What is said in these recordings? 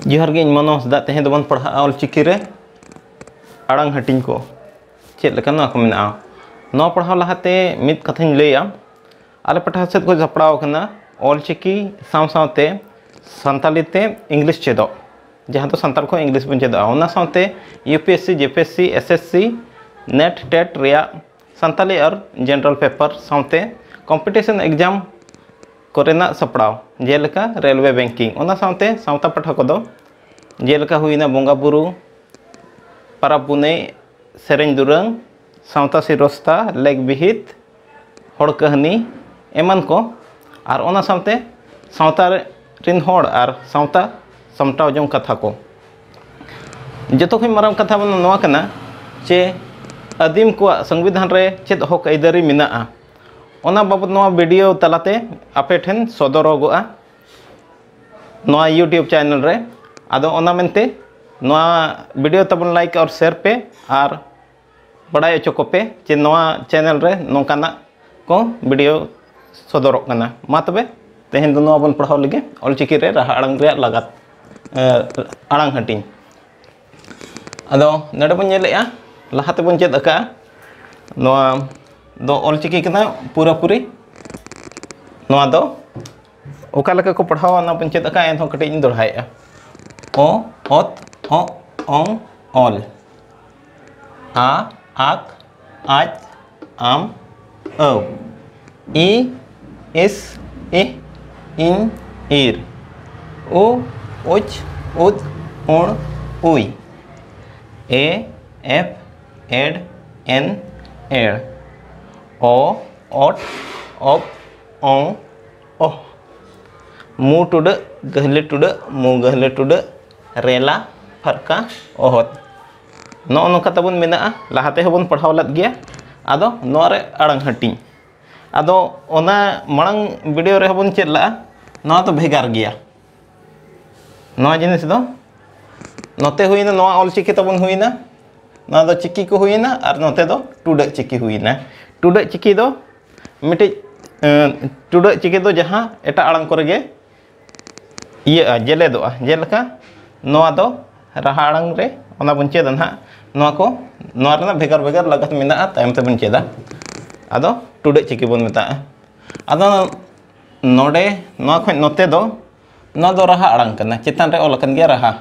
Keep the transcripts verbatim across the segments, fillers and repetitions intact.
ᱡᱚᱦᱟᱨ ᱜᱮ, ᱤᱧ ᱢᱟᱱᱚᱥ ᱫᱟ᱾ ᱛᱮᱦᱮᱧ ᱫᱚᱵᱚᱱ ᱯᱟᱲᱦᱟᱜᱼᱟ ᱚᱞᱪᱤᱠᱤ ᱨᱮ ᱟᱲᱟᱝ ᱦᱟᱹᱴᱤᱧ ᱠᱚ ᱪᱮᱫ ᱞᱮᱠᱟ ᱱᱚᱣᱟ ᱠᱚ ᱢᱮᱱᱟᱜᱼᱟ᱾ ᱱᱚᱣᱟ ᱯᱟᱲᱦᱟᱣ ᱞᱟᱦᱟᱛᱮ ᱢᱤᱫ ᱠᱟᱛᱷᱟᱧ ᱞᱟᱹᱭᱟ, ᱟᱞᱮ ᱯᱟᱦᱴᱟ ᱥᱮᱫ ᱠᱷᱚᱱ ᱥᱟᱯᱲᱟᱣ ᱟᱠᱟᱱᱟ ᱚᱞᱪᱤᱠᱤ ᱥᱟᱶ ᱥᱟᱶᱛᱮ ᱥᱟᱱᱛᱟᱞᱤ ᱛᱮ ᱤᱝᱞᱤᱥ ᱪᱮᱫᱚᱜ, ᱡᱟᱦᱟᱸ ᱫᱚ ᱥᱟᱱᱛᱟᱲ ᱠᱷᱚᱱ ᱤᱝᱞᱤᱥ ᱵᱚᱱ ᱪᱮᱫᱚᱜᱼᱟ᱾ ᱚᱱᱟ ᱥᱟᱶᱛᱮ ᱭᱩ ᱯᱤ ᱮᱥ ᱥᱤ, ᱡᱮ P S C, S S C, net TET ᱨᱮᱭᱟᱜ ᱥᱟᱱᱛᱟᱞᱤ ᱟᱨ ᱡᱮᱱᱟᱨᱮᱞ ᱯᱮᱯᱟᱨ ᱥᱟᱶᱛᱮ ᱠᱚᱢᱯᱤᱴᱤᱥᱚᱱ ᱮᱠᱡᱟᱢ ᱠᱚᱨᱮᱱᱟᱜ ᱥᱟᱯᱲᱟᱣ, ᱡᱮᱞᱮᱠᱟ ᱨᱮᱞᱣᱮ ᱵᱮᱝᱠᱤᱝ᱾ ᱚᱱᱟ ᱥᱟᱶᱛᱮ ᱥᱟᱶᱛᱟ ᱯᱟᱦᱴᱟ ᱠᱚᱫᱚ ᱡᱮᱞᱮᱠᱟ ᱦᱩᱭᱱᱟ ᱵᱚᱸᱜᱟ ᱵᱩᱨᱩ, ᱯᱟᱨᱟᱵᱽ ᱯᱩᱱᱟᱹᱭ, ᱥᱮᱨᱮᱧ ᱫᱩᱨᱟᱹᱝ, ᱥᱟᱶᱛᱟ ᱥᱤᱨᱚᱥᱛᱟ, ᱞᱮᱠ ᱵᱤᱦᱤᱛ, ᱦᱚᱲ ᱠᱟᱹᱦᱱᱤ ᱮᱢᱟᱱ ᱠᱚ, ᱟᱨ ᱚᱱᱟ ᱥᱟᱶᱛᱮ ᱥᱟᱶᱛᱟ ᱨᱤᱱ ᱦᱚᱲ ᱟᱨ ᱥᱟᱶᱛᱟ ᱥᱟᱢᱴᱟᱣ ᱡᱚᱝ ᱠᱟᱛᱷᱟ ᱠᱚ᱾ ᱡᱚᱛᱚ ᱠᱷᱚᱱ ᱢᱟᱨᱟᱝ ᱠᱟᱛᱷᱟ ᱵᱚᱱ ᱱᱚᱣᱟ ᱠᱟᱱᱟ ᱡᱮ ᱟᱹᱫᱤᱢ ᱠᱚᱣᱟᱜ ᱥᱚᱝᱵᱤᱫᱷᱟᱱ ᱨᱮ ᱪᱮᱫ ᱦᱚᱠ ᱟᱹᱭᱫᱟᱹᱨᱤ ᱢᱮᱱᱟᱜᱼᱟ, ᱚᱱᱟ ᱵᱟᱵᱚᱛ ᱱᱚᱣᱟ ᱵᱷᱤᱰᱤᱭᱳ ᱛᱟᱞᱟᱛᱮ ᱟᱯᱮ ᱴᱷᱮᱱ ᱥᱚᱫᱚᱨᱚᱜᱚᱜᱼᱟ ᱱᱚᱣᱟ ᱭᱩᱴᱤᱭᱩᱵᱽ ᱪᱮᱱᱮᱞ ᱨᱮ᱾ ᱟᱫᱚ ᱚᱱᱟ ᱢᱮᱱᱛᱮ ᱱᱚᱣᱟ ᱵᱷᱤᱰᱤᱭᱳ ᱛᱟᱵᱚᱱ ᱞᱟᱭᱤᱠ ᱟᱨ ᱥᱮᱭᱟᱨ ᱯᱮ ᱟᱨ ᱵᱟᱲᱟᱭ ᱦᱚᱪᱚ ᱠᱚᱯᱮ ᱡᱮ ᱱᱚᱣᱟ ᱪᱮᱱᱮᱞ ᱨᱮ ᱱᱚᱝᱠᱟᱱᱟᱜ ᱠᱚ ᱵᱷᱤᱰᱤᱭᱳ ᱥᱚᱫᱚᱨᱚᱜ ᱠᱟᱱᱟ᱾ ᱢᱟ ᱛᱚᱵᱮ, ᱛᱮᱦᱮᱧ ᱫᱚ ᱱᱚᱣᱟ ᱵᱚᱱ ᱯᱟᱲᱦᱟᱣ ᱞᱮᱜᱮ, ᱚᱞᱪᱤᱠᱤ ᱨᱮ ᱨᱟᱦᱟ ᱟᱲᱟᱝ ᱨᱮᱭᱟᱜ ᱞᱟᱜᱟᱛ, ᱮ, ᱟᱲᱟᱝ ᱦᱟᱹᱴᱤᱧ᱾ ᱟᱫᱚ ᱱᱚᱰᱮ ᱵᱚᱱ ᱧᱮᱞᱮᱜᱼᱟ, ᱞᱟᱦᱟ ᱛᱮᱵᱚᱱ ᱪᱮᱫ ᱟᱠᱟᱫᱼᱟ, ᱱᱚᱣᱟ ᱫᱚ ᱚᱞᱪᱤᱠᱤ ᱠᱟᱱᱟ ᱯᱩᱨᱟᱹᱯᱩᱨᱤ᱾ ᱱᱚᱣᱟ ᱫᱚ ᱚᱠᱟ ᱞᱮᱠᱟ ᱠᱚ ᱯᱟᱲᱦᱟᱣᱟ, ᱚᱱᱟ ᱵᱚᱱ ᱪᱮᱫ ᱟᱠᱟᱫᱼᱟ, ᱮᱱᱦᱚᱸ ᱠᱟᱹᱴᱤᱡ ᱤᱧ ᱫᱚᱦᱲᱟᱭᱮᱫᱼᱟ᱾ ᱚ, ᱚᱛ, ᱚᱜ, ᱚᱝ, ᱚᱞ᱾ ᱟ, ᱟᱠ, ᱟᱡ, ᱟᱢ, ᱟᱹᱣ᱾ ᱤ, ᱤᱥ, ᱤᱦ, ᱤᱧ, ᱤᱨ᱾ ᱩ, ᱩᱪ, ᱩᱫ, ᱩᱬ, ᱩᱭ᱾ ᱮ, ᱮᱯ, ᱮᱰ, ᱮᱱ, ᱮᱲ᱾ ᱚ, ᱚᱴ, ᱚᱯ, ᱚᱝ, ᱚᱦ᱾ ᱢᱩ ᱴᱩᱰᱟᱹᱜ, ᱜᱟᱹᱦᱞᱟᱹ ᱴᱩᱰᱟᱹᱜ, ᱢᱩ ᱜᱟᱹᱦᱞᱟᱹ ᱴᱩᱰᱟᱹᱜ, ᱨᱮᱞᱟ, ᱯᱷᱟᱨᱠᱟ, ᱚᱦᱚᱫ᱾ ᱱᱚᱜᱼᱚ ᱱᱚᱝᱠᱟ ᱛᱟᱵᱚᱱ ᱢᱮᱱᱟᱜᱼᱟ, ᱞᱟᱦᱟ ᱛᱮᱦᱚᱸ ᱵᱚᱱ ᱯᱟᱲᱦᱟᱣ ᱞᱮᱫ ᱜᱮᱭᱟ᱾ ᱟᱫᱚ ᱱᱚᱣᱟ ᱨᱮ ᱟᱲᱟᱝ ᱦᱟᱹᱴᱤᱧ, ᱟᱫᱚ ᱚᱱᱟ ᱢᱟᱲᱟᱝ ᱵᱷᱤᱰᱤᱭᱳ ᱨᱮᱦᱚᱸ ᱵᱚᱱ ᱪᱮᱫ ᱞᱟᱜᱼᱟ, ᱱᱚᱣᱟ ᱫᱚ ᱵᱷᱮᱜᱟᱨ ᱜᱮᱭᱟ᱾ ᱱᱚᱣᱟ ᱡᱤᱱᱤᱥ ᱫᱚ ᱱᱚᱛᱮ ᱦᱩᱭᱱᱟ, ᱱᱚᱣᱟ ᱚᱞᱪᱤᱠᱤ ᱛᱟᱵᱚᱱ ᱦᱩᱭᱱᱟ, ᱱᱚᱣᱟ ᱫᱚ ᱪᱤᱠᱤ ᱠᱚ ᱦᱩᱭᱱᱟ, ᱟᱨ ᱱᱚᱛᱮ ᱫᱚ ᱴᱩᱰᱟᱹᱜ ᱪᱤᱠᱤ ᱦᱩᱭᱱᱟ᱾ ᱴᱩᱰᱟᱹᱜ ᱪᱤᱠᱤ ᱫᱚ ᱢᱤᱫᱴᱤᱡ, ᱮᱸ, ᱴᱩᱰᱟᱹᱜ ᱪᱤᱠᱤ ᱫᱚ ᱡᱟᱦᱟᱸ ᱮᱴᱟᱜ ᱟᱲᱟᱝ ᱠᱚᱨᱮ ᱜᱮ ᱤᱭᱟᱹᱜᱼᱟ, ᱡᱮᱞᱮᱫᱚᱜᱼᱟ᱾ ᱡᱮᱞᱮᱠᱟ ᱱᱚᱣᱟ ᱫᱚ ᱨᱟᱦᱟ ᱟᱲᱟᱝ ᱨᱮ, ᱚᱱᱟ ᱵᱚᱱ ᱪᱮᱫᱟ ᱱᱟᱦᱟᱜ᱾ ᱱᱚᱣᱟ ᱠᱚ, ᱱᱚᱣᱟ ᱨᱮᱱᱟᱜ ᱵᱷᱮᱜᱟᱨ ᱵᱷᱮᱜᱟᱨ ᱞᱟᱜᱟᱛ ᱢᱮᱱᱟᱜᱼᱟ, ᱛᱟᱭᱚᱢ ᱛᱮᱵᱚᱱ ᱪᱮᱫᱟ᱾ ᱟᱫᱚ ᱴᱩᱰᱟᱹᱜ ᱪᱤᱠᱤ ᱵᱚᱱ ᱢᱮᱛᱟᱜᱼᱟ᱾ ᱟᱫᱚ ᱱᱚᱰᱮ, ᱱᱚᱣᱟ ᱠᱷᱚᱱ ᱱᱚᱛᱮ ᱫᱚ, ᱱᱚᱣᱟ ᱫᱚ ᱨᱟᱦᱟ ᱟᱲᱟᱝ ᱠᱟᱱᱟ, ᱪᱮᱛᱟᱱ ᱨᱮ ᱚᱞ ᱟᱠᱟᱱ ᱜᱮᱭᱟ ᱨᱟᱦᱟ,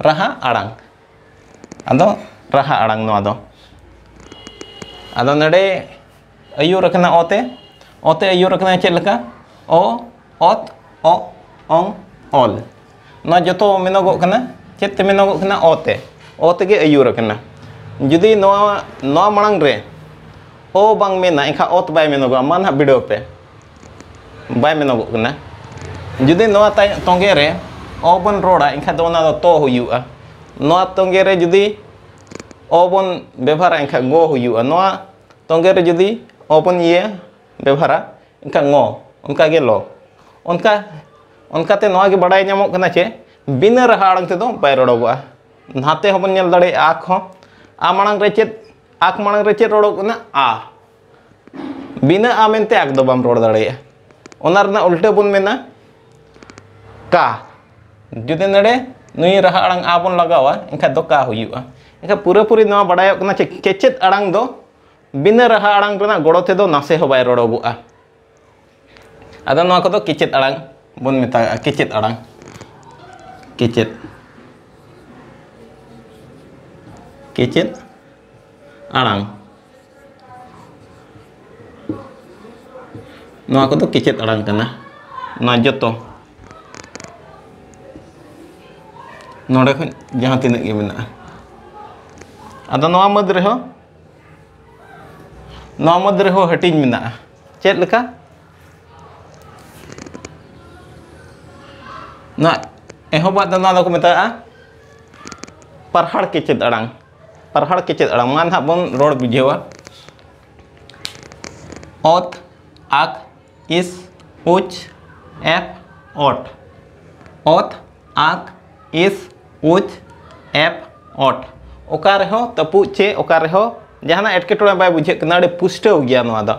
ᱨᱟᱦᱟ ᱟᱲᱟᱝ᱾ ᱟᱫᱚ ᱨᱟᱦᱟ ᱟᱲᱟᱝ ᱱᱚᱣᱟ ᱫᱚ᱾ ᱟᱫᱚ ᱱᱚᱰᱮ ᱟᱹᱭᱩᱨ ᱟᱠᱟᱱᱟ ᱚ ᱛᱮ, ᱚ ᱛᱮ ᱟᱹᱭᱩᱨ ᱟᱠᱟᱱᱟ ᱪᱮᱫ ᱞᱮᱠᱟ? ᱚ, ᱚᱛ, ᱚᱜ, ᱚᱝ, ᱚᱞ᱾ ᱱᱚᱣᱟ ᱡᱚᱛᱚ ᱢᱮᱱᱚᱜᱚᱜ ᱠᱟᱱᱟ, ᱪᱮᱫ ᱛᱮ ᱢᱮᱱᱚᱜᱚᱜ ᱠᱟᱱᱟ? ᱚ ᱛᱮ, ᱚ ᱛᱮᱜᱮ ᱟᱹᱭᱩᱨ ᱟᱠᱟᱱᱟ᱾ ᱡᱩᱫᱤ ᱱᱚᱣᱟ, ᱱᱚᱣᱟ ᱢᱟᱲᱟᱝ ᱨᱮ ᱚ ᱵᱟᱝ ᱢᱮᱱᱟ, ᱮᱱᱠᱷᱟᱱ ᱚᱛ ᱵᱟᱭ ᱢᱮᱱᱚᱜᱚᱜᱼᱟ᱾ ᱢᱟ ᱱᱟᱦᱟᱜ ᱵᱤᱰᱟᱹᱣ ᱯᱮ, ᱵᱟᱭ ᱢᱮᱱᱚᱜᱚᱜ ᱠᱟᱱᱟ᱾ ᱡᱩᱫᱤ ᱱᱚᱣᱟ ᱛᱟᱭ-, ᱛᱚᱸᱜᱮ ᱨᱮ ᱚ ᱵᱚᱱ ᱨᱚᱲᱟ, ᱮᱱᱠᱷᱟᱱ ᱫᱚ ᱚᱱᱟ ᱫᱚ ᱛᱚ ᱦᱩᱭᱩᱜᱼᱟ᱾ ᱱᱚᱣᱟ ᱛᱚᱸᱜᱮ ᱨᱮ ᱡᱩᱫᱤ ᱚ ᱵᱚᱱ ᱵᱮᱵᱷᱟᱨᱟ, ᱮᱱᱠᱷᱟᱱ ᱜᱚ ᱦᱩᱭᱩᱜᱼᱟ᱾ ᱱᱚᱣᱟ ᱛᱚᱸᱜᱮ ᱨᱮ ᱡᱩᱫᱤ ᱚ ᱵᱚᱱ ᱤᱭᱟᱹ ᱵᱮᱵᱷᱟᱨᱟ, ᱮᱱᱠᱷᱟᱱ ᱝᱚ, ᱚᱱᱠᱟ ᱜᱮ ᱞᱚ᱾ ᱚᱱᱠᱟ, ᱚᱱᱠᱟᱛᱮ ᱱᱚᱣᱟ ᱜᱮ ᱵᱟᱰᱟᱭ ᱧᱟᱢᱚᱜ ᱠᱟᱱᱟ ᱪᱮ ᱵᱤᱱᱟᱹ ᱨᱟᱦᱟ ᱟᱲᱟᱝ ᱛᱮᱫᱚ ᱵᱟᱭ ᱨᱚᱲᱚᱜᱚᱜᱼᱟ᱾ ᱱᱟᱛᱮ ᱦᱚᱸᱵᱚᱱ ᱧᱮᱞ ᱫᱟᱲᱮᱭᱟᱜᱼᱟ, ᱟᱠ ᱦᱚᱸ, ᱟ ᱢᱟᱲᱟᱝ ᱨᱮ ᱪᱮᱫ, ᱟᱠ ᱢᱟᱲᱟᱝ ᱨᱮ ᱪᱮᱫ ᱨᱚᱲᱚᱜ ᱠᱟᱱᱟ? ᱟ᱾ ᱵᱤᱱᱟᱹ ᱟ ᱢᱮᱱᱛᱮ ᱟᱠ ᱫᱚ ᱵᱟᱢ ᱨᱚᱲ ᱫᱟᱲᱮᱭᱟᱜᱼᱟ᱾ ᱚᱱᱟ ᱨᱮᱱᱟᱜ ᱩᱞᱴᱟᱹ ᱵᱚᱱ ᱢᱮᱱᱟ ᱠᱟ᱾ ᱡᱩᱫᱤ ᱱᱚᱰᱮ ᱱᱩᱭ ᱨᱟᱦᱟ ᱟᱲᱟᱝ ᱟ ᱵᱚᱱ ᱞᱟᱜᱟᱣᱟ, ᱮᱱᱠᱷᱟᱱ ᱫᱚ ᱠᱟ ᱦᱩᱭᱩᱜᱼᱟ᱾ ᱮᱱᱠᱷᱟᱱ ᱯᱩᱨᱟᱹᱯᱩᱨᱤ ᱱᱚᱣᱟ ᱵᱟᱰᱟᱭᱚᱜ ᱠᱟᱱᱟ ᱪᱮ ᱠᱮᱪᱮᱫ ᱟᱲᱟᱝ ᱫᱚ ᱵᱤᱱᱟᱹ ᱨᱟᱦᱟ ᱟᱲᱟᱝ ᱨᱮᱱᱟᱜ ᱜᱚᱲᱚ ᱛᱮᱫᱚ ᱱᱟᱥᱮ ᱦᱚᱸ ᱵᱟᱭ ᱨᱚᱲᱚᱜᱚᱜᱼᱟ᱾ ᱟᱫᱚ ᱱᱚᱣᱟ ᱠᱚᱫᱚ ᱠᱮᱪᱮᱫ ᱟᱲᱟᱝ ᱵᱚᱱ ᱢᱮᱛᱟᱜᱼᱟ, ᱠᱮᱪᱮᱫ ᱟᱲᱟᱝ, ᱠᱮᱪᱮᱫ, ᱠᱮᱪᱮᱫ ᱟᱲᱟᱝ᱾ ᱱᱚᱣᱟ ᱠᱚᱫᱚ ᱠᱮᱪᱮᱫ ᱟᱲᱟᱝ ᱠᱟᱱᱟ, ᱱᱚᱣᱟ ᱡᱚᱛᱚ ᱱᱚᱰᱮ ᱠᱷᱚᱱ ᱡᱟᱦᱟᱸ ᱛᱤᱱᱟᱹᱜ ᱜᱮ ᱢᱮᱱᱟᱜᱼᱟ᱾ ᱟᱫᱚ ᱱᱚᱣᱟ ᱢᱩᱫᱽ ᱨᱮᱦᱚᱸ, ᱱᱚᱣᱟ ᱢᱩᱫᱽ ᱨᱮᱦᱚᱸ ᱦᱟᱹᱴᱤᱧ ᱢᱮᱱᱟᱜᱼᱟ᱾ ᱪᱮᱫ ᱞᱮᱠᱟ? ᱱᱚᱣᱟ ᱮᱦᱚᱵᱟᱜ ᱫᱚ ᱱᱚᱣᱟ ᱫᱚᱠᱚ ᱢᱮᱛᱟᱜᱼᱟ ᱯᱟᱨᱦᱟᱲ ᱠᱮᱪᱮᱫ ᱟᱲᱟᱝ᱾ ᱯᱟᱨᱦᱟᱲ ᱠᱮᱪᱮᱫ ᱟᱲᱟᱝ ᱢᱟ ᱱᱟᱦᱟᱜ ᱵᱚᱱ ᱨᱚᱲ ᱵᱩᱡᱷᱟᱹᱣᱟ᱾ ᱚᱛ, ᱟᱠ, ᱤᱥ, ᱩᱪ, ᱮᱯ, ᱚᱴ᱾ ᱚᱛ, ᱟᱠ, ᱤᱥ, ᱩᱪ, ᱮᱯ, ᱚᱴ᱾ ᱚᱠᱟ ᱨᱮᱦᱚᱸ ᱛᱟᱹᱯᱩᱜ ᱪᱮ ᱚᱠᱟ ᱨᱮᱦᱚᱸ ᱡᱟᱦᱟᱱᱟᱜ ᱮᱴᱠᱮᱴᱚᱬᱮ ᱵᱟᱭ ᱵᱩᱡᱷᱟᱹᱜ ᱠᱟᱱᱟ᱾ ᱟᱹᱰᱤ ᱯᱩᱥᱴᱟᱹᱣ ᱜᱮᱭᱟ ᱱᱚᱣᱟ ᱫᱚ,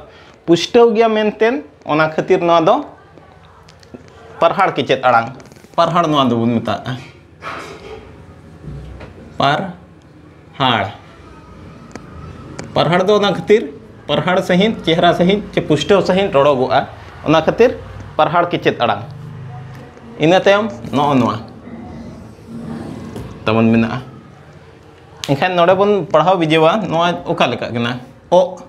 ᱯᱩᱥᱴᱟᱹᱣ ᱜᱮᱭᱟ ᱢᱮᱱᱛᱮ ᱚᱱᱟ ᱠᱷᱟᱹᱛᱤᱨ ᱱᱚᱣᱟ ᱫᱚ ᱯᱟᱨᱦᱟᱲ ᱠᱮᱪᱮᱫ ᱟᱲᱟᱝ, ᱯᱟᱨᱦᱟᱲ ᱱᱚᱣᱟ ᱫᱚᱵᱚᱱ ᱢᱮᱛᱟᱜᱼᱟ᱾ ᱯᱟᱨᱦᱟᱲ᱾ ᱯᱟᱨᱦᱟᱲ ᱫᱚ ᱚᱱᱟ ᱠᱷᱟᱹᱛᱤᱨ ᱯᱟᱨᱦᱟᱲ ᱥᱟᱺᱦᱤᱡ, ᱪᱮᱦᱨᱟ ᱥᱟᱺᱦᱤᱡ ᱪᱮ ᱯᱩᱥᱴᱟᱹᱣ ᱥᱟᱺᱦᱤᱡ ᱨᱚᱲᱚᱜᱚᱜᱼᱟ, ᱚᱱᱟ ᱠᱷᱟᱹᱛᱤᱨ ᱯᱟᱨᱦᱟᱲ ᱠᱮᱪᱮᱫ ᱟᱲᱟᱝ᱾ ᱤᱱᱟᱹ ᱛᱟᱭᱚᱢ ᱱᱚᱜᱼᱚ ᱱᱚᱣᱟ ᱛᱟᱵᱚᱱ ᱢᱮᱱᱟᱜᱼᱟ᱾ ᱮᱱᱠᱷᱟᱱ ᱱᱚᱰᱮ ᱵᱚᱱ ᱯᱟᱲᱦᱟᱣ ᱵᱤᱡᱟᱹᱣᱟ, ᱱᱚᱣᱟ ᱚᱠᱟ ᱞᱮᱠᱟᱜ ᱠᱟᱱᱟ? ᱚᱜ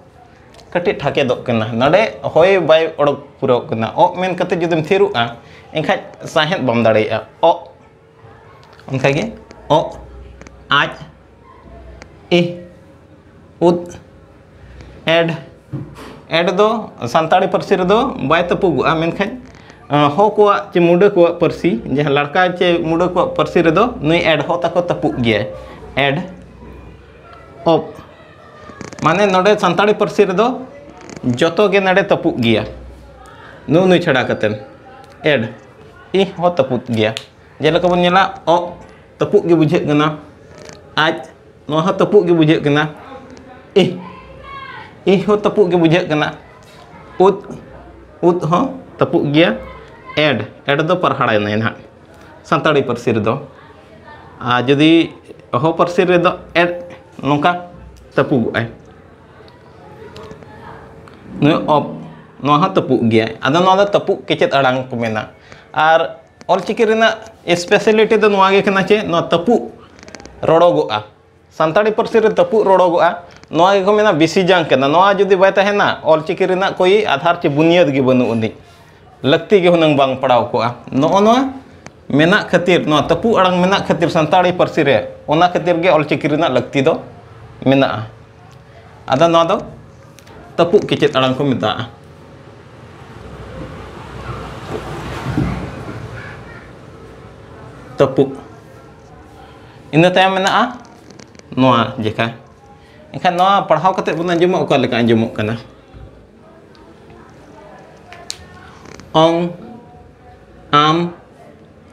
ᱠᱟᱹᱴᱤᱡ ᱴᱷᱟᱠᱮᱫᱚᱜ ᱠᱟᱱᱟ, ᱱᱚᱰᱮ ᱦᱚᱭ ᱵᱟᱭ ᱚᱰᱚᱠ ᱯᱩᱨᱟᱹᱣ ᱠᱟᱱᱟ᱾ ᱚᱜ ᱢᱮᱱ ᱠᱟᱛᱮ ᱡᱩᱫᱤᱢ ᱛᱷᱤᱨᱚᱜᱼᱟ, ᱮᱱᱠᱷᱟᱡ ᱥᱟᱦᱮᱫ ᱵᱟᱢ ᱫᱟᱲᱮᱭᱟᱜᱼᱟ᱾ ᱚᱜ, ᱚᱱᱠᱟᱜᱮ ᱚᱜ, ᱟᱡ, ᱤᱦ, ᱩᱫ, ᱮᱰ᱾ ᱮᱰ ᱫᱚ ᱥᱟᱱᱛᱟᱲᱤ ᱯᱟᱹᱨᱥᱤ ᱨᱮᱫᱚ ᱵᱟᱭ ᱛᱟᱹᱯᱩᱜᱚᱜᱼᱟ, ᱢᱮᱱᱠᱷᱟᱱ ᱟᱸ, ᱦᱚ ᱠᱚᱣᱟᱜ ᱪᱮ ᱢᱩᱰᱟᱹ ᱠᱚᱣᱟᱜ ᱯᱟᱹᱨᱥᱤ, ᱡᱟᱦᱟᱸ ᱞᱟᱲᱠᱟ ᱪᱮ ᱢᱩᱰᱟᱹ ᱠᱚᱣᱟᱜ ᱯᱟᱹᱨᱥᱤ ᱨᱮᱫᱚ ᱱᱩᱭ ᱮᱰ ᱦᱚ ᱛᱟᱠᱚ ᱛᱟᱹᱯᱩᱜ ᱜᱮᱭᱟᱭ᱾ ᱮᱰ, ᱚᱯ, ᱢᱟᱱᱮ ᱱᱚᱰᱮ ᱥᱟᱱᱛᱟᱲᱤ ᱯᱟᱹᱨᱥᱤ ᱨᱮᱫᱚ ᱡᱚᱛᱚ ᱜᱮ ᱱᱚᱰᱮ ᱛᱟᱹᱯᱩᱜ ᱜᱮᱭᱟ᱾ ᱱᱩᱜᱼᱩ ᱱᱩᱭ ᱪᱷᱟᱲᱟ ᱠᱟᱛᱮᱫ ᱮᱰ, ᱤᱦ ᱦᱚᱸ ᱛᱟᱹᱯᱩᱜ ᱜᱮᱭᱟ᱾ ᱡᱮᱞᱮᱠᱟ ᱵᱚᱱ ᱧᱮᱞᱟ, ᱚᱜ ᱛᱟᱹᱯᱩᱜ ᱜᱮ ᱵᱩᱡᱷᱟᱹᱜ ᱠᱟᱱᱟ᱾ ᱟᱡ, ᱱᱚᱣᱟ ᱦᱚᱸ ᱛᱟᱹᱯᱩᱜ ᱜᱮ ᱵᱩᱡᱷᱟᱹᱜ ᱠᱟᱱᱟ᱾ ᱤᱦ, ᱤᱦ ᱦᱚᱸ ᱛᱟᱹᱯᱩᱜ ᱜᱮ ᱵᱩᱡᱷᱟᱹᱜ ᱠᱟᱱᱟ᱾ ᱩᱫ, ᱩᱫ ᱦᱚᱸ ᱛᱟᱹᱯᱩᱜ ᱜᱮᱭᱟ᱾ ᱮᱰ, ᱮᱰ ᱫᱚ ᱯᱟᱨᱦᱟᱲᱮᱱᱟᱭ ᱱᱟᱦᱟᱜ ᱥᱟᱱᱛᱟᱲᱤ ᱯᱟᱹᱨᱥᱤ ᱨᱮᱫᱚ᱾ ᱟᱨ ᱡᱩᱫᱤ ᱦᱚ ᱯᱟᱹᱨᱥᱤ ᱨᱮᱫᱚ ᱮᱰ ᱱᱚᱝᱠᱟ ᱛᱟᱹᱯᱩᱜᱚᱜᱼᱟᱭ᱾ ᱱᱩᱭ ᱚᱯ, ᱱᱚᱣᱟ ᱦᱚᱸ ᱛᱟᱹᱯᱩᱜ ᱜᱮᱭᱟᱭ᱾ ᱟᱫᱚ ᱱᱚᱣᱟ ᱫᱚ ᱛᱟᱹᱯᱩᱜ ᱠᱮᱪᱮᱫ ᱟᱲᱟᱝ ᱠᱚ ᱢᱮᱱᱟ᱾ ᱟᱨ ᱚᱞᱪᱤᱠᱤ ᱨᱮᱱᱟᱜ speciality ᱫᱚ ᱱᱚᱣᱟ ᱜᱮ ᱠᱟᱱᱟ ᱪᱮ ᱱᱚᱣᱟ ᱛᱟᱹᱯᱩᱜ ᱨᱚᱲᱚᱜᱚᱜᱼᱟ᱾ ᱥᱟᱱᱛᱟᱲᱤ ᱯᱟᱹᱨᱥᱤ ᱨᱮ ᱛᱟᱹᱯᱩᱜ ᱨᱚᱲᱚᱜᱚᱜᱼᱟ, ᱱᱚᱣᱟ ᱜᱮᱠᱚ ᱢᱮᱱᱟ ᱵᱤᱥᱤ ᱡᱟᱝ ᱠᱟᱱᱟ᱾ ᱱᱚᱣᱟ ᱡᱩᱫᱤ ᱵᱟᱭ ᱛᱟᱦᱮᱱᱟ, ᱚᱞᱪᱤᱠᱤ ᱨᱮᱱᱟᱜ ᱠᱳᱭ ᱟᱫᱷᱟᱨ ᱪᱮ ᱵᱩᱱᱤᱭᱟᱹᱫ ᱜᱮ ᱵᱟᱹᱱᱩᱜ ᱟᱹᱱᱤᱡ, ᱞᱟᱹᱠᱛᱤ ᱜᱮ ᱦᱩᱱᱟᱹᱝ ᱵᱟᱝ ᱯᱟᱲᱟᱣ ᱠᱚᱜᱼᱟ᱾ ᱱᱚᱜᱼᱚ ᱱᱚᱣᱟ ᱢᱮᱱᱟᱜ ᱠᱷᱟᱹᱛᱤᱨ, ᱱᱚᱣᱟ ᱛᱟᱹᱯᱩᱜ ᱟᱲᱟᱝ ᱢᱮᱱᱟᱜ ᱠᱷᱟᱹᱛᱤᱨ ᱥᱟᱱᱛᱟᱲᱤ ᱯᱟᱹᱨᱥᱤ ᱨᱮ, ᱚᱱᱟ ᱠᱷᱟᱹᱛᱤᱨ ᱜᱮ ᱚᱞᱪᱤᱠᱤ ᱨᱮᱱᱟᱜ ᱞᱟᱹᱠᱛᱤ ᱫᱚ ᱢᱮᱱᱟᱜᱼᱟ᱾ ᱟᱫᱚ ᱱᱚᱣᱟ ᱫᱚ ᱛᱟᱹᱯᱩᱜ ᱠᱮᱪᱮᱫ ᱟᱲᱟᱝ ᱠᱚ ᱢᱮᱛᱟᱜᱼᱟ᱾ ᱛᱟᱹᱯᱩᱜ᱾ ᱤᱱᱟᱹ ᱛᱟᱭᱚᱢ ᱢᱮᱱᱟᱜᱼᱟ ᱱᱚᱣᱟ ᱡᱮᱠᱷᱟ᱾ ᱮᱱᱠᱷᱟᱱ ᱱᱚᱣᱟ ᱯᱟᱲᱦᱟᱣ ᱠᱟᱛᱮ ᱵᱚᱱ ᱟᱸᱡᱚᱢᱟ ᱚᱠᱟ ᱞᱮᱠᱟ ᱟᱸᱡᱚᱢᱚᱜ ᱠᱟᱱᱟ᱾ ᱚᱝ, ᱟᱢ,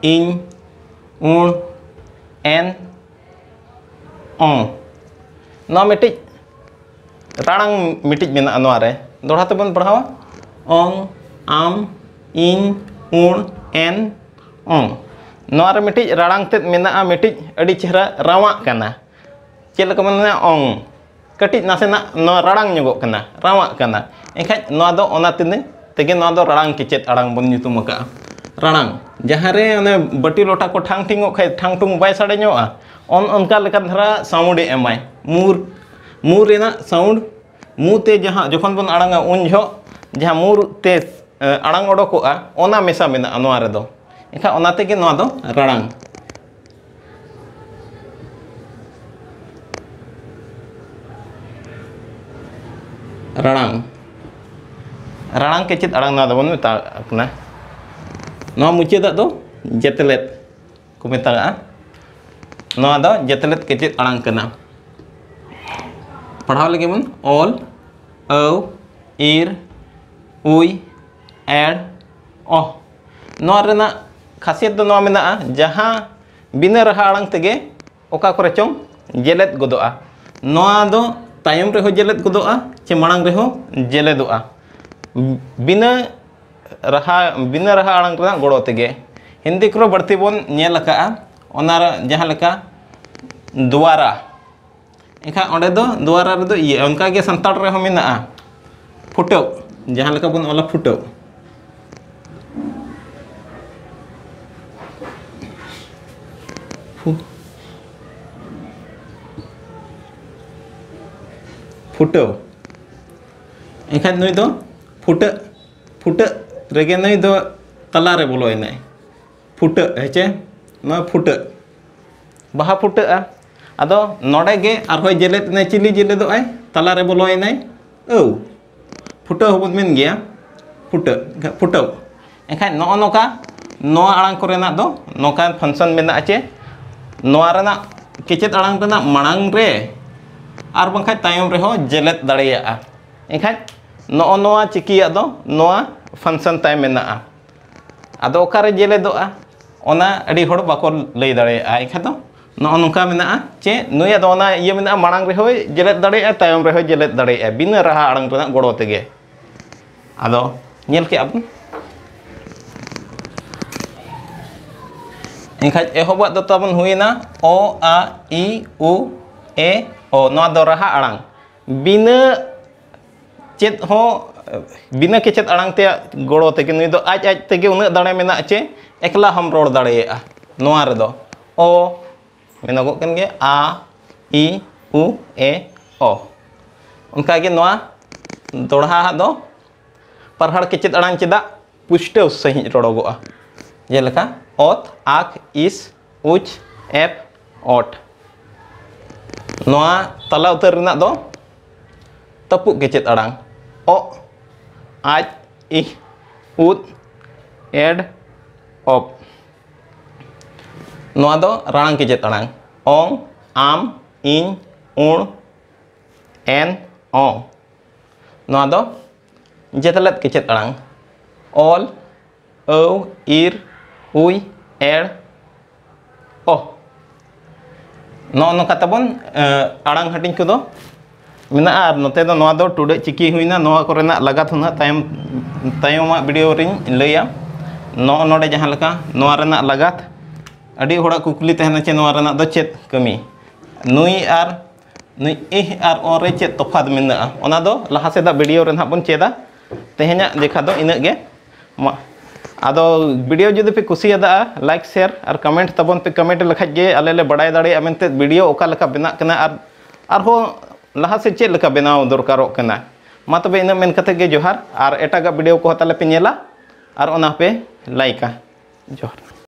ᱤᱧ, ᱩᱬ, ᱮᱱ, ᱚᱝ᱾ ᱱᱚᱣᱟ ᱢᱤᱫᱴᱤᱡ ᱨᱟᱲᱟᱝ ᱢᱤᱫᱴᱤᱡ ᱢᱮᱱᱟᱜᱼᱟ ᱱᱚᱣᱟ ᱨᱮ᱾ ᱫᱚᱦᱲᱟ ᱛᱮᱵᱚᱱ ᱯᱟᱲᱦᱟᱣᱟ, ᱚᱝ, ᱟᱢ, ᱤᱧ, ᱩᱬ, ᱮᱱ, ᱚᱝ᱾ ᱱᱚᱣᱟ ᱨᱮ ᱢᱤᱫᱴᱤᱡ ᱨᱟᱲᱟᱝ ᱛᱮᱫ ᱢᱮᱱᱟᱜᱼᱟ, ᱢᱤᱫᱴᱤᱡ ᱟᱹᱰᱤ ᱪᱮᱦᱨᱟ ᱨᱟᱣᱟᱜ ᱠᱟᱱᱟ᱾ ᱪᱮᱫ ᱞᱮᱠᱟ ᱵᱚᱱ ᱢᱮᱱᱟ? ᱚᱝ᱾ ᱠᱟᱹᱴᱤᱡ ᱱᱟᱥᱮᱱᱟᱜ ᱱᱚᱣᱟ ᱨᱟᱲᱟᱝ ᱧᱚᱜᱚᱜ ᱠᱟᱱᱟ, ᱨᱟᱣᱟᱜ ᱠᱟᱱᱟ᱾ ᱮᱱᱠᱷᱟᱡ ᱱᱚᱣᱟ ᱫᱚ ᱚᱱᱟ ᱛᱮᱜᱮ, ᱛᱮᱜᱮ ᱱᱚᱣᱟ ᱫᱚ ᱨᱟᱲᱟᱝ ᱠᱮᱪᱮᱫ ᱟᱲᱟᱝ ᱵᱚᱱ ᱧᱩᱛᱩᱢ ᱟᱠᱟᱫᱼᱟ᱾ ᱨᱟᱲᱟᱝ, ᱡᱟᱦᱟᱸ ᱨᱮ ᱚᱱᱮ ᱵᱟᱹᱴᱤ ᱞᱚᱴᱟ ᱠᱚ ᱴᱷᱟᱝ ᱴᱷᱤᱝᱚᱜ ᱠᱷᱟᱡ ᱴᱷᱟᱝ ᱴᱷᱩᱝ ᱵᱟᱭ ᱥᱟᱰᱮ ᱧᱚᱜᱼᱟ, ᱚᱱ ᱚᱱᱠᱟ ᱞᱮᱠᱟ ᱫᱷᱟᱨᱟ sound ᱮ ᱮᱢᱟᱭ᱾ ᱢᱩᱨ, ᱢᱩ ᱨᱮᱱᱟᱜ sound, ᱢᱩ ᱛᱮ ᱡᱟᱦᱟᱸ ᱡᱚᱠᱷᱚᱱ ᱵᱚᱱ ᱟᱲᱟᱝᱟ ᱩᱱ ᱡᱚᱦᱚᱜ ᱡᱟᱦᱟᱸ ᱢᱩ ᱛᱮ, ᱮ, ᱟᱲᱟᱝ ᱚᱰᱚᱠᱚᱜᱼᱟ, ᱚᱱᱟ ᱢᱮᱥᱟ ᱢᱮᱱᱟᱜᱼᱟ ᱱᱚᱣᱟ ᱨᱮᱫᱚ᱾ ᱮᱱᱠᱷᱟᱱ ᱚᱱᱟ ᱛᱮᱜᱮ ᱱᱚᱣᱟ ᱫᱚ ᱨᱟᱲᱟᱝ᱾ ᱨᱟᱲᱟᱝ᱾ ᱨᱟᱲᱟᱝ ᱠᱮᱪᱮᱫ ᱟᱲᱟᱝ ᱱᱚᱣᱟ ᱫᱚᱵᱚᱱ ᱢᱮᱛᱟᱜ ᱠᱟᱱᱟ᱾ ᱱᱚᱣᱟ ᱢᱩᱪᱟᱹᱫᱟᱜ ᱫᱚ ᱡᱮᱛᱮᱞᱮᱫ ᱠᱚ ᱢᱮᱛᱟᱜᱼᱟ᱾ ᱱᱚᱣᱟ ᱫᱚ ᱡᱮᱛᱮᱞᱮᱫ ᱠᱮᱪᱮᱫ ᱟᱲᱟᱝ ᱠᱟᱱᱟ᱾ ᱯᱟᱲᱦᱟᱣ ᱞᱟᱹᱜᱤᱫ ᱵᱚᱱ ᱚᱞ, ᱟᱹᱣ, ᱤᱨ, ᱩᱭ, ᱮᱲ, ᱚᱦ᱾ ᱱᱚᱣᱟ ᱨᱮᱱᱟᱜ ᱠᱷᱟᱥᱤᱭᱟᱛ ᱫᱚ ᱱᱚᱣᱟ ᱢᱮᱱᱟᱜᱼᱟ, ᱡᱟᱦᱟᱸ ᱵᱤᱱᱟᱹ ᱨᱟᱦᱟ ᱟᱲᱟᱝ ᱛᱮᱜᱮ ᱚᱠᱟ ᱠᱚᱨᱮ ᱪᱚᱝ ᱡᱮᱞᱮᱫ ᱜᱚᱫᱚᱜᱼᱟ᱾ ᱱᱚᱣᱟ ᱫᱚ ᱛᱟᱭᱚᱢ ᱨᱮᱦᱚᱸ ᱡᱮᱞᱮᱫ ᱜᱚᱫᱚᱜᱼᱟ ᱪᱮ ᱢᱟᱲᱟᱝ ᱨᱮᱦᱚᱸ ᱡᱮᱞᱮᱫᱚᱜᱼᱟ᱾ ᱵᱤᱱᱟᱹ ᱨᱟᱦᱟ, ᱵᱤᱱᱟᱹ ᱨᱟᱦᱟ ᱟᱲᱟᱝ ᱨᱮᱱᱟᱜ ᱜᱚᱲᱚ ᱛᱮᱜᱮ᱾ ᱦᱤᱱᱫᱤ ᱠᱚᱨᱮ ᱵᱟᱹᱲᱛᱤ ᱵᱚᱱ ᱧᱮᱞ ᱟᱠᱟᱫᱼᱟ, ᱚᱱᱟ ᱨᱮ ᱡᱟᱦᱟᱸ ᱞᱮᱠᱟ ᱫᱩᱣᱟᱨᱟ, ᱮᱱᱠᱷᱟᱱ ᱚᱸᱰᱮ ᱫᱚ ᱫᱩᱣᱟᱨᱟ ᱨᱮᱫᱚ ᱤᱭᱟᱹ, ᱚᱱᱠᱟ ᱜᱮ ᱥᱟᱱᱛᱟᱲ ᱨᱮᱦᱚᱸ ᱢᱮᱱᱟᱜᱼᱟ ᱯᱷᱩᱴᱟᱹᱣ, ᱡᱟᱦᱟᱸ ᱞᱮᱠᱟ ᱵᱚᱱ ᱚᱞᱟ ᱯᱷᱩᱴᱟᱹᱣ᱾ ᱯᱷᱩ-, ᱯᱷᱩᱴᱟᱹᱣ᱾ ᱮᱱᱠᱷᱟᱱ ᱱᱩᱭ ᱫᱚ ᱯᱷᱩᱴᱟᱹᱜ, ᱯᱷᱩᱴᱟᱹᱜ ᱨᱮᱜᱮ ᱱᱩᱭ ᱫᱚ ᱛᱟᱞᱟᱨᱮ ᱵᱚᱞᱚᱭᱮᱱᱟᱭ᱾ ᱯᱷᱩᱴᱟᱹᱜ, ᱦᱮᱸᱪᱮ? ᱱᱚᱣᱟ ᱯᱷᱩᱴᱟᱹᱜ, ᱵᱟᱦᱟ ᱯᱷᱩᱴᱟᱹᱜᱼᱟ᱾ ᱟᱫᱚ ᱱᱚᱰᱮ ᱜᱮ ᱟᱨᱦᱚᱸᱭ ᱡᱮᱞᱮᱫ ᱮᱱᱟᱭ, ᱪᱤᱞᱤ ᱡᱮᱞᱮᱫᱚᱜ ᱟᱭ? ᱛᱟᱞᱟᱨᱮ ᱵᱚᱞᱚᱭᱮᱱᱟᱭ, ᱟᱹᱣ᱾ ᱯᱷᱩᱴᱟᱹᱣ ᱦᱚᱸᱵᱚᱱ ᱢᱮᱱ ᱜᱮᱭᱟ, ᱯᱷᱩᱴᱟᱹᱜ, ᱯᱷᱩᱴᱟᱹᱣ᱾ ᱮᱱᱠᱷᱟᱱ ᱱᱚᱜᱼᱚ ᱱᱚᱝᱠᱟ ᱱᱚᱣᱟ ᱟᱲᱟᱝ ᱠᱚᱨᱮᱱᱟᱜ ᱫᱚ ᱱᱚᱝᱠᱟᱱ function ᱢᱮᱱᱟᱜᱼᱟ ᱪᱮ ᱱᱚᱣᱟ ᱨᱮᱱᱟᱜ ᱠᱮᱪᱮᱫ ᱟᱲᱟᱝ ᱨᱮᱱᱟᱜ ᱢᱟᱲᱟᱝ ᱨᱮ ᱟᱨ ᱵᱟᱝᱠᱷᱟᱱ ᱛᱟᱭᱚᱢ ᱨᱮᱦᱚᱸ ᱡᱮᱞᱮᱫ ᱫᱟᱲᱮᱭᱟᱜᱼᱟ᱾ ᱮᱱᱠᱷᱟᱱ ᱱᱚᱜᱼᱚ ᱱᱚᱣᱟ ᱪᱤᱠᱤᱭᱟᱜ ᱫᱚ ᱱᱚᱣᱟ function ᱛᱟᱭ ᱢᱮᱱᱟᱜᱼᱟ᱾ ᱟᱫᱚ ᱚᱠᱟᱨᱮ ᱡᱮᱞᱮᱫᱚᱜᱼᱟ, ᱚᱱᱟ ᱟᱹᱰᱤ ᱦᱚᱲ ᱵᱟᱠᱚ ᱞᱟᱹᱭ ᱫᱟᱲᱮᱭᱟᱜᱼᱟ᱾ ᱮᱱᱠᱷᱟᱱ ᱫᱚ ᱱᱚᱜᱼᱚ ᱱᱚᱝᱠᱟ ᱢᱮᱱᱟᱜᱼᱟ ᱪᱮ ᱱᱩᱭᱟᱜ ᱫᱚ ᱚᱱᱟ ᱤᱭᱟᱹ ᱢᱮᱱᱟᱜᱼᱟ, ᱢᱟᱲᱟᱝ ᱨᱮᱦᱚᱸᱭ ᱡᱮᱞᱮᱫ ᱫᱟᱲᱮᱭᱟᱜᱼᱟ, ᱛᱟᱭᱚᱢ ᱨᱮᱦᱚᱸᱭ ᱡᱮᱞᱮᱫ ᱫᱟᱲᱮᱭᱟᱜᱼᱟ, ᱵᱤᱱᱟᱹ ᱨᱟᱦᱟ ᱟᱲᱟᱝ ᱨᱮᱱᱟᱜ ᱜᱚᱲᱚ ᱛᱮᱜᱮ᱾ ᱟᱫᱚ ᱧᱮᱞ ᱠᱮᱜᱼᱟ ᱵᱚᱱ᱾ ᱮᱱᱠᱷᱟᱡ ᱮᱦᱚᱵᱟᱜ ᱫᱚ ᱛᱟᱵᱚᱱ ᱦᱩᱭᱱᱟ ᱚ, ᱟ, ᱤ, ᱩ, ᱮ, ᱚ᱾ ᱱᱚᱣᱟ ᱫᱚ ᱨᱟᱦᱟ ᱟᱲᱟᱝ, ᱵᱤᱱᱟᱹ ᱪᱮᱫ ᱦᱚᱸ, ᱵᱤᱱᱟᱹ ᱠᱮᱪᱮᱫ ᱟᱲᱟᱝ ᱛᱮᱭᱟᱜ ᱜᱚᱲᱚ ᱛᱮᱜᱮ ᱱᱩᱭ ᱫᱚ ᱟᱡ ᱟᱡ ᱛᱮᱜᱮ ᱩᱱᱟᱹᱜ ᱫᱟᱲᱮ ᱢᱮᱱᱟᱜ ᱪᱮ ᱮᱠᱞᱟ ᱦᱚᱸᱢ ᱨᱚᱲ ᱫᱟᱲᱮᱭᱟᱜᱼᱟ᱾ ᱱᱚᱣᱟ ᱨᱮᱫᱚ ᱚ ᱢᱮᱱᱚᱜᱚᱜ ᱠᱟᱱ ᱜᱮᱭᱟ, ᱟ, ᱤ, ᱩ, ᱮ, ᱚ᱾ ᱚᱱᱠᱟᱜᱮ ᱱᱚᱣᱟ ᱫᱚᱲᱦᱟ ᱦᱟᱜ ᱫᱚ ᱯᱟᱨᱦᱟᱲ ᱠᱮᱪᱮᱫ ᱟᱲᱟᱝ ᱪᱮᱫᱟᱜ ᱯᱩᱥᱴᱟᱹᱣ ᱥᱟᱺᱦᱤᱡ ᱨᱚᱲᱚᱜᱚᱜᱼᱟ, ᱡᱮᱞᱮᱠᱟ ᱚᱛ, ᱟᱠ, ᱤᱥ, ᱩᱪ, ᱮᱯ, ᱚᱴ᱾ ᱱᱚᱣᱟ ᱛᱟᱞᱟ ᱩᱛᱟᱹᱨ ᱨᱮᱱᱟᱜ ᱫᱚ ᱛᱟᱹᱯᱩᱜ ᱠᱮᱪᱮᱫ ᱟᱲᱟᱝ, ᱚᱜ, ᱟᱡ, ᱤᱦ, ᱩᱫ, ᱮᱰ, ᱚᱯ᱾ ᱱᱚᱣᱟ ᱫᱚ ᱨᱟᱲᱟᱝ ᱠᱮᱪᱮᱫ ᱟᱲᱟᱝ, ᱚᱝ, ᱟᱢ, ᱤᱧ, ᱩᱬ, ᱮᱱ, ᱚᱝ᱾ ᱱᱚᱣᱟ ᱫᱚ ᱡᱮᱛᱮᱞᱮᱫ ᱠᱮᱪᱮᱫ ᱟᱲᱟᱝ, ᱚᱞ, ᱟᱹᱣ, ᱤᱨ, ᱩᱭ, ᱮᱲ, ᱚᱦ᱾ ᱱᱚᱜᱼᱚ ᱱᱚᱝᱠᱟ ᱛᱟᱵᱚᱱ, ᱮ, ᱟᱲᱟᱝ ᱦᱟᱹᱴᱤᱧ ᱠᱚᱫᱚ ᱢᱮᱱᱟᱜᱼᱟ᱾ ᱟᱨ ᱱᱚᱛᱮ ᱫᱚ ᱱᱚᱣᱟ ᱫᱚ ᱴᱩᱰᱟᱹᱜ ᱪᱤᱠᱤ ᱦᱩᱭᱱᱟ, ᱱᱚᱣᱟ ᱠᱚᱨᱮᱱᱟᱜ ᱞᱟᱜᱟᱛ ᱦᱚᱸ ᱱᱟᱦᱟᱜ ᱛᱟᱭᱚᱢ, ᱛᱟᱭᱚᱢᱟᱜ ᱵᱷᱤᱰᱤᱭᱳ ᱨᱤᱧ ᱞᱟᱹᱭᱟ᱾ ᱱᱚᱜᱼᱚ ᱱᱚᱰᱮ ᱡᱟᱦᱟᱸ ᱞᱮᱠᱟ ᱱᱚᱣᱟ ᱨᱮᱱᱟᱜ ᱞᱟᱜᱟᱛ, ᱟᱹᱰᱤ ᱦᱚᱲᱟᱜ ᱠᱩᱠᱞᱤ ᱛᱟᱦᱮᱱᱟ ᱪᱮ ᱱᱚᱣᱟ ᱨᱮᱱᱟᱜ ᱫᱚ ᱪᱮᱫ ᱠᱟᱹᱢᱤ? ᱱᱩᱭ ᱟᱨ ᱱᱩᱭ ᱤᱦ ᱟᱨ ᱚ ᱨᱮ ᱪᱮᱫ ᱛᱚᱯᱷᱟᱛ ᱢᱮᱱᱟᱜᱼᱟ, ᱚᱱᱟ ᱫᱚ ᱞᱟᱦᱟ ᱥᱮᱫᱟᱜ ᱵᱷᱤᱰᱤᱭᱳ ᱨᱮ ᱱᱟᱦᱟᱜ ᱵᱚᱱ ᱪᱮᱫᱟ᱾ ᱛᱮᱦᱮᱧᱟᱜ ᱞᱮᱠᱷᱟ ᱫᱚ ᱤᱱᱟᱹᱜ ᱜᱮ᱾ ᱢᱟ, ᱟᱫᱚ ᱵᱷᱤᱰᱤᱭᱳ ᱡᱩᱫᱤ ᱯᱮ ᱠᱩᱥᱤᱭᱟᱫᱟ, ᱞᱟᱭᱤᱠ, ᱥᱮᱭᱟᱨ ᱟᱨ ᱠᱚᱢᱮᱱᱴ ᱛᱟᱵᱚᱱ ᱯᱮ᱾ ᱠᱚᱢᱮᱱᱴ ᱞᱮᱠᱷᱟᱡ ᱜᱮ ᱟᱞᱮ ᱞᱮ ᱵᱟᱲᱟᱭ ᱫᱟᱲᱮᱭᱟᱜᱼᱟ ᱢᱮᱱᱛᱮ ᱵᱷᱤᱰᱤᱭᱳ ᱚᱠᱟ ᱞᱮᱠᱟ ᱵᱮᱱᱟᱜ ᱠᱟᱱᱟ ᱟᱨ ᱟᱨᱦᱚᱸ ᱞᱟᱦᱟ ᱥᱮᱫ ᱪᱮᱫ ᱞᱮᱠᱟ ᱵᱮᱱᱟᱣ ᱫᱚᱨᱠᱟᱨᱚᱜ ᱠᱟᱱᱟ᱾ ᱢᱟ ᱛᱚᱵᱮ ᱤᱱᱟᱹᱜ ᱢᱮᱱ ᱠᱟᱛᱮ ᱜᱮ ᱡᱚᱦᱟᱨ, ᱟᱨ ᱮᱴᱟᱜᱟᱜ ᱵᱷᱤᱰᱤᱭᱳ ᱠᱚᱦᱚᱸ ᱛᱟᱞᱮ ᱯᱮ ᱧᱮᱞᱟ ᱟᱨ ᱚᱱᱟ ᱯᱮ ᱞᱟᱭᱤᱠᱟ᱾ ᱡᱚᱦᱟᱨ᱾